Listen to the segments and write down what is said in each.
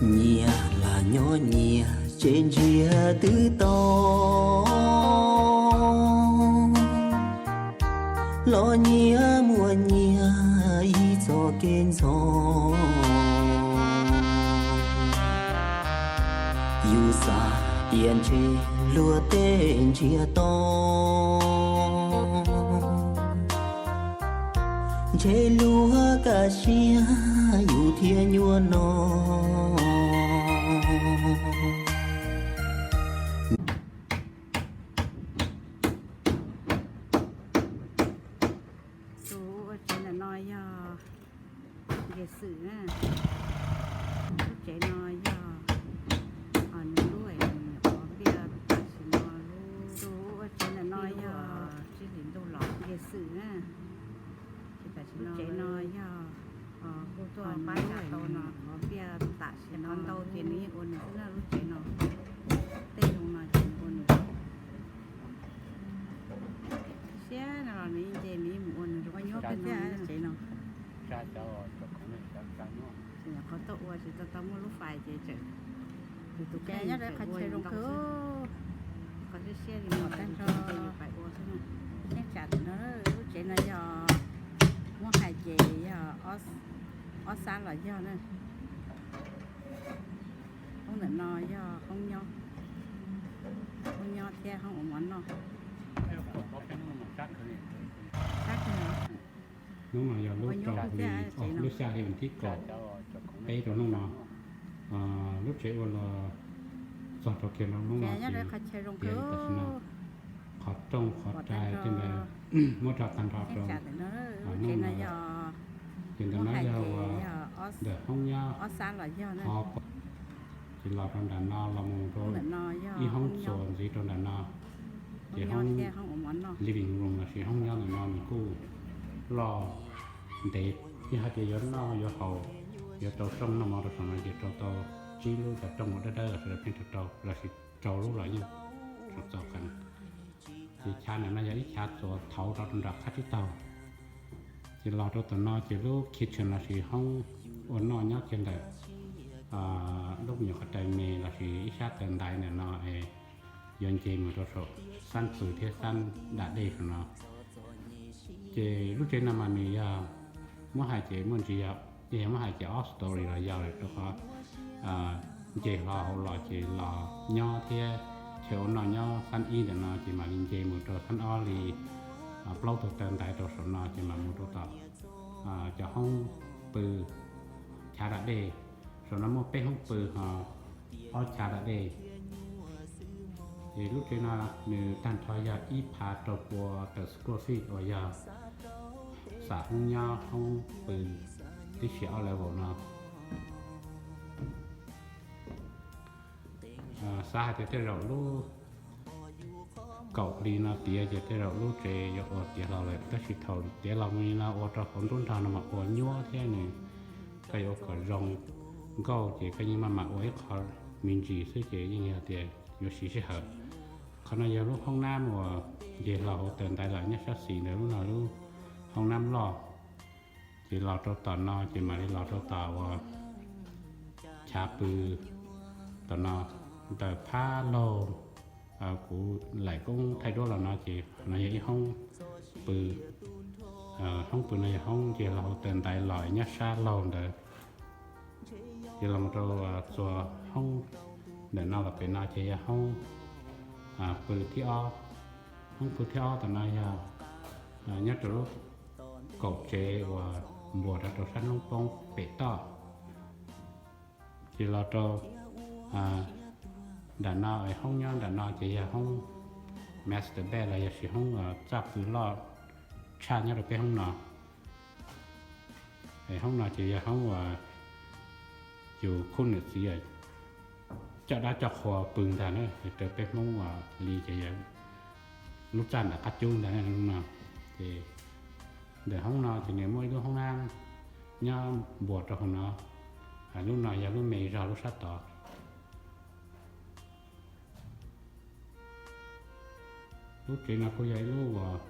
Nyias lam nyob nyias tsev ntsiag twb tau, los nyias muaj nyias ib txoj kev ntxhov. Yus xav tias ntshe luag tej ntsiag to, ntshe luag kaj siab yus thiaj nyuaj no. Tus ua tsev ntawm no yog Nkiag Xwm na. Lub tsev no yog, o, nws lub, o, npiaj tam sim no lub, tus ua tsev ntawm no yog Tsib Hlis Ntuj los Nkiag Xwm na. Ces tam sim no lub tsev no yog, o, kuj tuaj pab tsa tau no, o, npiaj tam sim no ntau ces nws yeej ua nws xwb na lub tsev no. Tej zoo no ces nws ua nws. Siab no los nws yeej nce nws yeej mus ua nws zoo nyuaj kawg thiab tsev no. Tsis nyuam qhuav tuaj ua tsis tau tau muaj lub fais ces tseem, tus tus kheej nyob rau qhov chaw zoo kawg. Qhov siab siab li no tag nrho yus pais ua xwb na. Nyob tsam no lub tsev no yog, muab hais ces yog ob xab los yog na. Hoob ntawm no yog hoob nyob, hoob nyob thiab hoob ua mov noj. Hnub no yog lub rau hli, lub xya hli vas thib kaum peb rau hnub no. Lub tsev ua los txog rau kiag no hnub no ces tiav li tam sim no. Qhov rooj qhov rais tej ntawd muab rau tag nrho rau hnub no. Ces ntawm no yog ntawm hoob nyob, qhov ces los rau nram no los mus rau ib hoob txuas ntxiv rau nram no. Ces hoob living room lossis hoob nyob ntawm no nws kuj loj ntev, yog hais tias yuav noj yuav haus, yuav rau rooj noj mov rau saum no ces rau tau tsib lub cov rooj uas dawb dawb los sis pheej rau rau lossis rau lub los yeej txaus txaus qees. Ces chav ntawm no yog ib chav txuas thauv rau rau nram qab tsib taug. Ces los rau tom no ces lub kitchen lossis hoob ua noj nyob kiag ntawm lub me nyuam qhov rais me lossis ib sab taw ntaiv ntawm no es yuav nce mus rau saum xab pw thiab xab dam dej saum no. Ces lub tsev no mas nws yog muab hais ces muaj ntsis yog, yog muab hais ces ob story los yog lawm rau qhov nce hlo hauv los ces los nyob thiab chaw ua noj nyob xab ib ntawm no ces mam li nce mus rau xab ob li plaub tug taw ntaiv rau saum no ces mam mus rau tom cov hoob pw chav dam dej. Saum no muaj peb hoob pw ho ob chav dam dej. Ces lub tsev no nws tag nrho yog ib phav rau pua tawm square feet uas yog xam hoob nyob hoob pw tib si ob level no. Xav hais tias tej zaum lub kaum hli no tiav ces tej zaum lub tsev yuav ua tiav hlo lawm, tab sis thaum tiav los mus li no ua rau hauv nruab nrog no mas ua nyuaj thiab nws koj yuav ua kom zoo nkauj ces koj yeej maj mam ua ib qho me ntsis xwb ces yeej yog tias yuav siv sij hawm. Qhov no yog lub hoob nab uas nce hlo hauv taw ntaiv lawm nyob sab xis ntawd lub no lub hoob nab loj. Ces los rau tom no ces mam li los rau tom uas chav pw tom no. Ntawm phab laug kuv laim koob thaij duab los no ces no yog ib hoob pw. Hoob pw no yog hoob nce hlo hauv taw ntaiv los nyob sab laug ntawd. Ces los rau txuas hoob ntawm no los pem no ces yog hoob pw thib ob. Hoob pw thib ob tom no yog nyob rau lub kaum tsev uas npuas rau rau sab hnub poob pem toj. Ces los rau nram no, hoob nyob nram no ces yog hoob master bed los yog sis hoob txaj pw loj tshaj nyob rau peb hoob no. Hoob no ces yog hoob uas yus khub niam txiv coj dab coj qhua pw ntag na, raws peb Hmoob li ces yog lub txaj ntawm qab cub ntag na no. Ces ntawm hoob no ces nws muaj ib lub hoob nab nyob npuas rau hauv no, lub no yog lub me zog lub sab tod. Lub tsev no kuj yog ib lub uas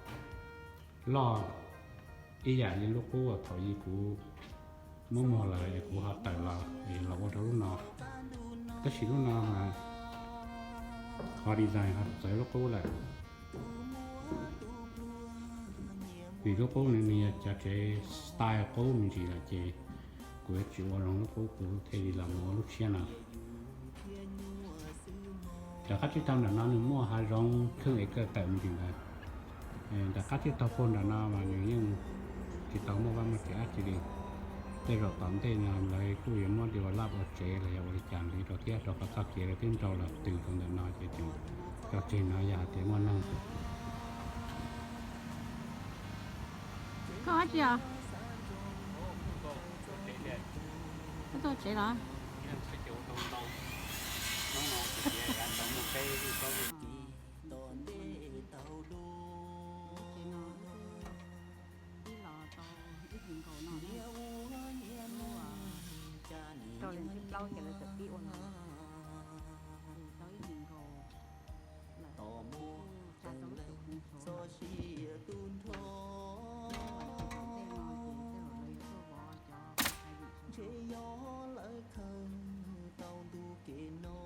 loj ib yam li lub qub uas thaum ub kuv muab muag lawm es kuv ho tawm los es los ua rau lub no. Tab sis lub no mas qhov design ho txawv lub qub lawm, vim lub qub nws yog cov tsev style qub me ntsis lawm ces kuv yuav tsis ua zoo lub qub, kuv thiaj li los mus ua lub tshiab no. Cov qab tsib taug ntawm no nws muaj hav zoov kheej es kawg tawm me ntsis ntawd. Ntawm qab tsib taug puag nram no mas nws yeej tsis tau muaj vaj muaj tsev dab tsi li. Tej zaum tom ntej no lawv kuj yuav muab develop ua tsev los yog ua li cas ntxiv rau thiab, rau qhov txoj kev lawv twb nrau los tws rau ntawm no ces tseem cov tseg no yog hais tias muaj neeg. Koj ua dab tsi os? Koj tuaj tsev los? Ib los tau ib hlis nkaus no na, rau leej thib plaub ces lawv txawm pib ua no, tau ib hlis nkaus lawm, tsa tau lub tsev ntxhuav no, tej zaum lawv yuav tuaj vov cov hais vim ntshe yog lawv khaws tau ntu kev no.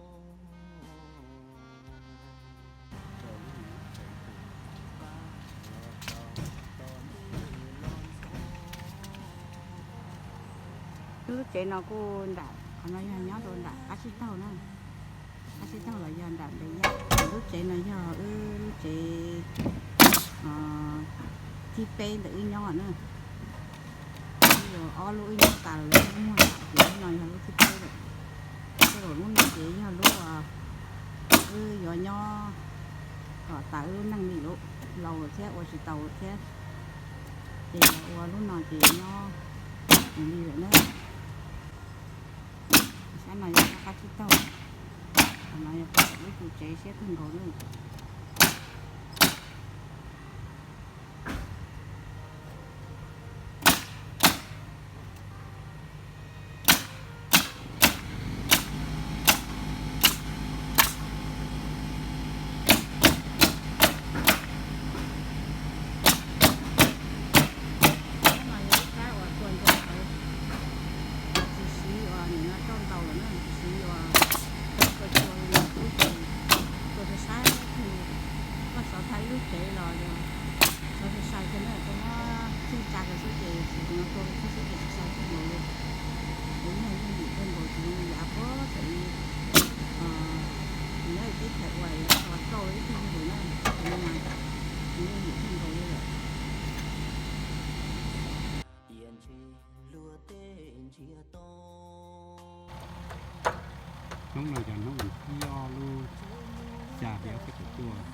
Lub tsev no kuj nram qhov no yog nyob rau nram qab tsib taug na, qab tsib taug los yog nram npe yaj. Lub tsev no yog wb lub tsev thib peb ntawm wb nyob na. Wb yuav ob lub wb nyob tas lawm, lub muag tas ces lub no yog lub thib peb lawm. Tej zaum lub no ces yog lub wb yuav nyob kom tas wb lub neej li lawm, laus lawm thiab ua tsis tau lawm thiab, ces yuav ua lub no ces nyob mus li lawm na. Sab no yog qab tsib taug, qhov no yog peb lub tus tsev siab kawg nkaus na. Sab no yog lub sab uas tuaj ntawm qhov tsis siv uas nim no rau ntaus lawm na, tsis siv uas rau kua tsua li lawm, ib ces tua rau sab, koj xov thaj ib lub tsev los yog xov sai sai thiab na, koj muab txij tsa rau xwb ces tsis tua rau xwb ces tsis sai kawg nkaus li. Kuv yog yeej yim kawg nkaus tsis zoo li yav puag thaum ub, nyob teb chaws uas yuav tso rau ib tug nkaus na, kuv yeej yim kawg nkaus li lawm. Hnub no yog hnub vas thib ob lub xya hli ob txhiab kaum cuaj,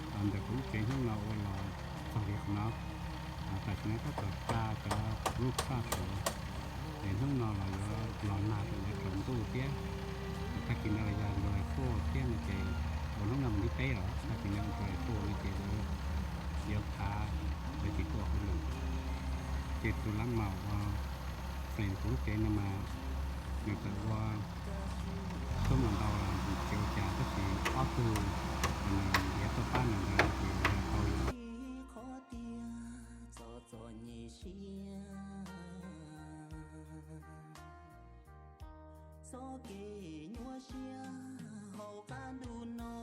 ntawm kuv lub tsev hnub no ua los txog li qhov no. Tam sim no tab tom tsa cov roof top saud, es hnub no los yuav los nag rau yav tsaus ntuj thiab. Tag kis no los yog dry fall thiab no ces, ua hnub no vas thib peb los tag kis no dry fall no ces yuav phav, yuav tsis tuaj hauj lwm. Ces tus lab maum uas friend kuv lub tsev no mas nws txawm ua tuab mus ntau los tsis ua cas, tab sis ob tug uas nws ntiav tuaj pab nws ntawd ces yog tau yog qhov tiag txom txom nyem siab. Txoj kev nyuaj siab hauv qab ntuj no,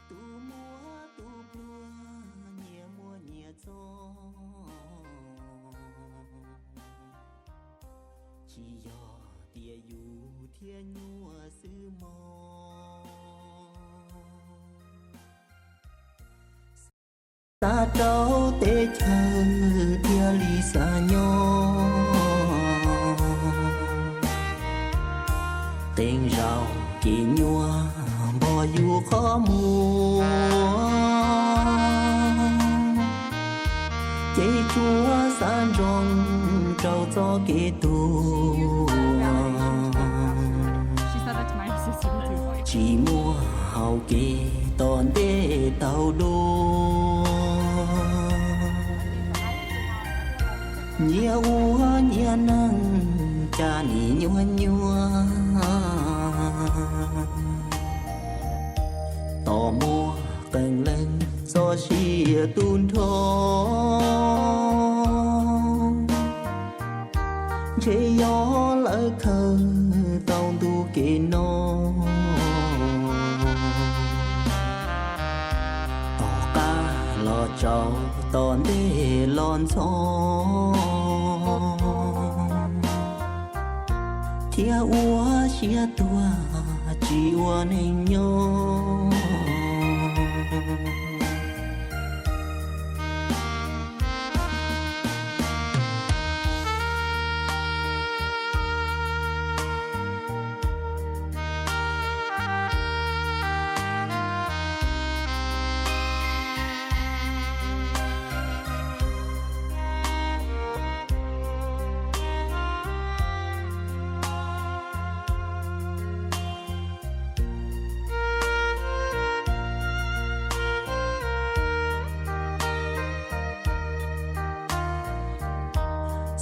tus muaj tus pluag nyias muaj nyias txoj. Tsis yog tias yus thiaj nyuaj xwb mog. Xa rau teb chaws thiaj li xav nyob, qee zaus kev nyuaj npog yus qhov muag. nroos rau txoj kev tuag, tsis muaj hau kev tom ntej tau dua. Nyias ua nyias neeg cas nim nyuaj nyuaj, tos muaj qee leej txoj sia tu nrho, ntshe yog lawv khaws tau ntu kev no, tom qab los tsaus tom ntej los ntxhov, thiab ua siab tuag tsis ua neeg nyob.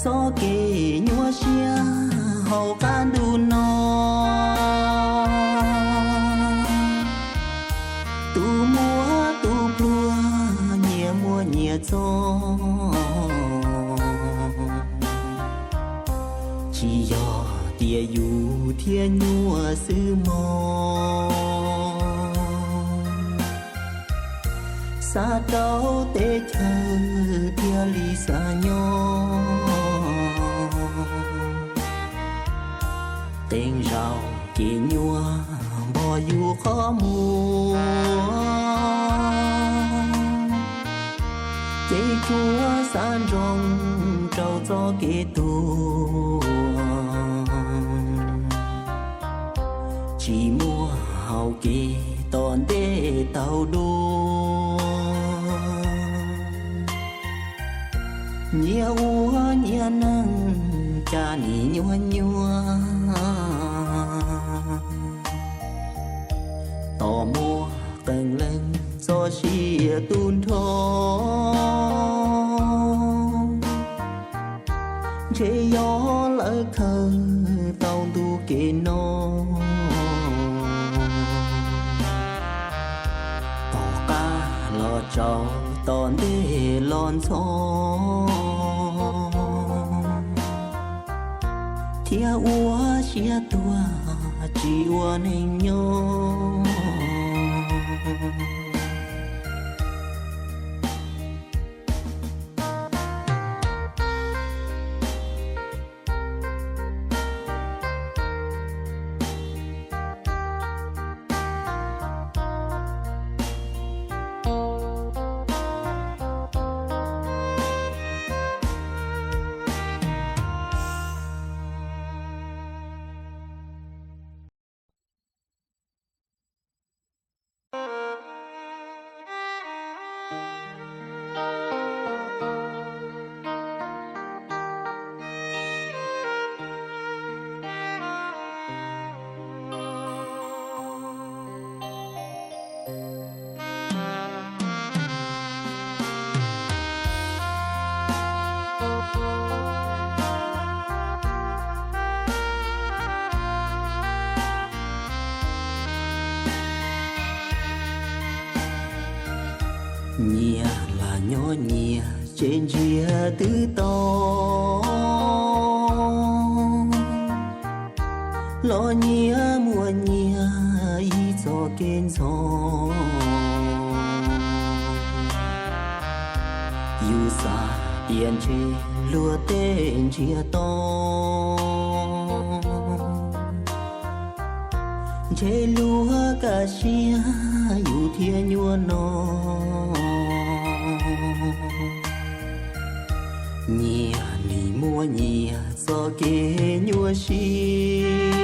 Txoj kev nyuaj siab hauv qab ntuj no, tus muaj tus pluag nyias muaj nyias txoj. Tsis yog tias yus thiab nyuaj xwb mog, xav rau teb chaws thiaj li xav nyob. Qee zaus ces nyuaj npog yus qhov muag, ces tsuas xav nroos rau txoj kev tuag, tsis muaj hau kev tom ntej tau dua. Nyias ua nyias neeg cas nim nyuaj nyuaj, tos muaj qee leej txoj sia tu nrho, ntshe yog lawv khaws tau ntu kev no, tom qab los tsaus tom ntej los ntxhov, thiab ua siab tuag tsis ua neeg nyob. Nyias lam nyob nyias tsev ntsiag twb tau, los nyias muaj nyias ib txoj kev ntxhov. Yus xav tias ntshe luag tej ntsiag to, ntshe luag kaj siab yus thiaj nyuaj no. Nyias nim muaj nyias txoj kev nyuaj siab,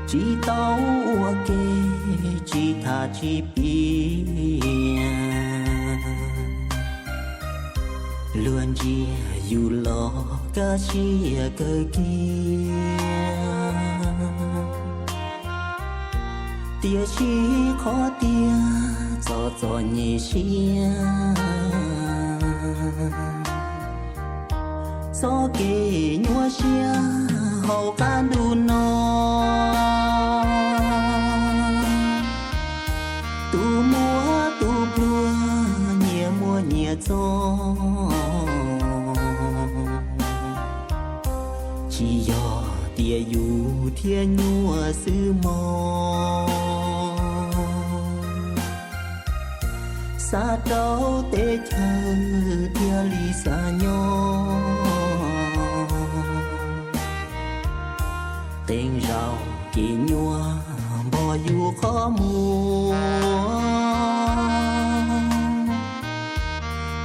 tsis tau ua ke tsis tham tsis piav. Luag ntsia yus los kaj siab kawg kiag, tiam sis qhov tiag txom txom nyem siab. Txoj kev nyuaj siab hauv qab ntuj no, tus muaj tus pluag nyias muaj nyias txoj. Tsis yog tias yus thiab nyuaj xwb mog, xav rau teb chaws thiaj li xav nyob. Qee zaus kev nyuaj npog yus qhov muag,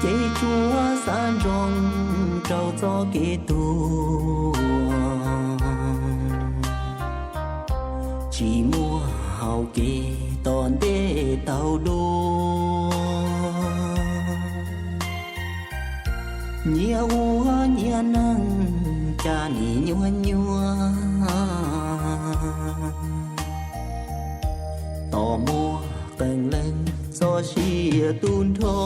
ces tsuas xav ntsoov rau txoj kev tuag, tsis muaj hau kev tom ntej tau dua. Nyias ua nyias neeg cas nim nyuaj nyuaj, tos muaj qee leej txoj sia tu nrho,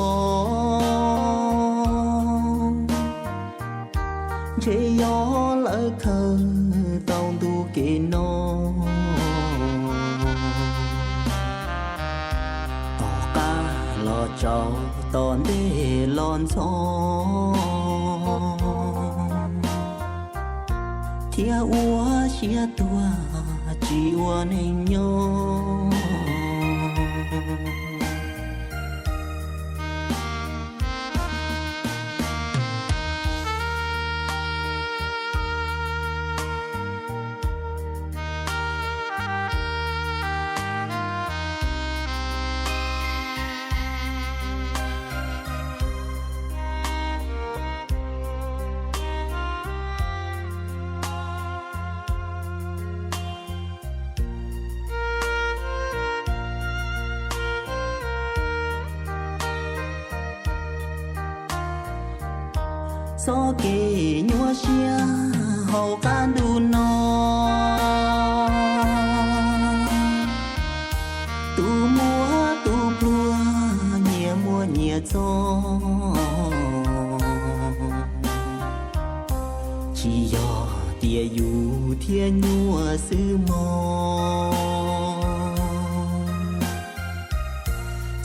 ntshe yog lawv khaws tau ntu kev no, tom qab los tsaus tom ntej los ntxhov, thiab ua siab tuag tsis ua neeg nyob. Txoj kev nyuaj siab hauv qab ntuj no, tus muaj tus pluag nyias muaj nyias txoj. Tsis yog tias yus thiab nyuaj xwb mog,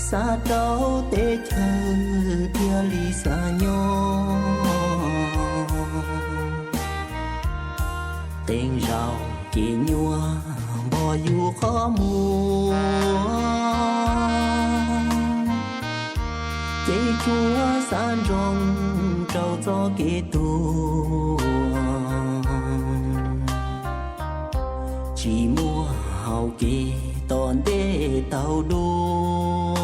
xav rau teb chaws thiaj li xav nyob. Qee zaus kev nyuaj npog yus qhov muag, ces tsuas xav ntsoov rau txoj kev tuag, tsis muaj hau kev tom ntej tau dua.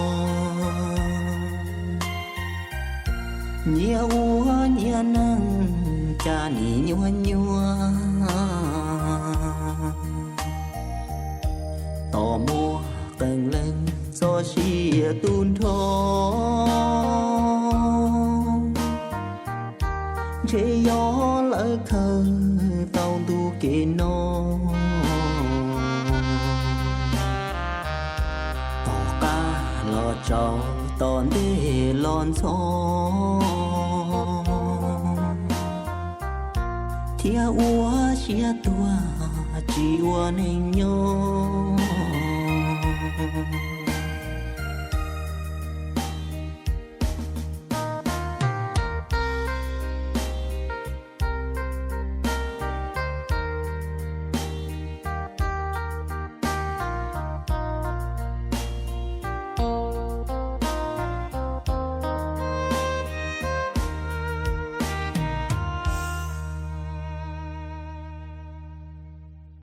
Nyias ua nyias neeg cas nim nyuaj nyuaj, tos muaj qee leej txoj sia tu nrho, ntshe yog lawv khaws tau ntu kev no, tom qab los tsaus tom ntej los ntxhov, thiab ua siab tuag tsis ua neeg nyob.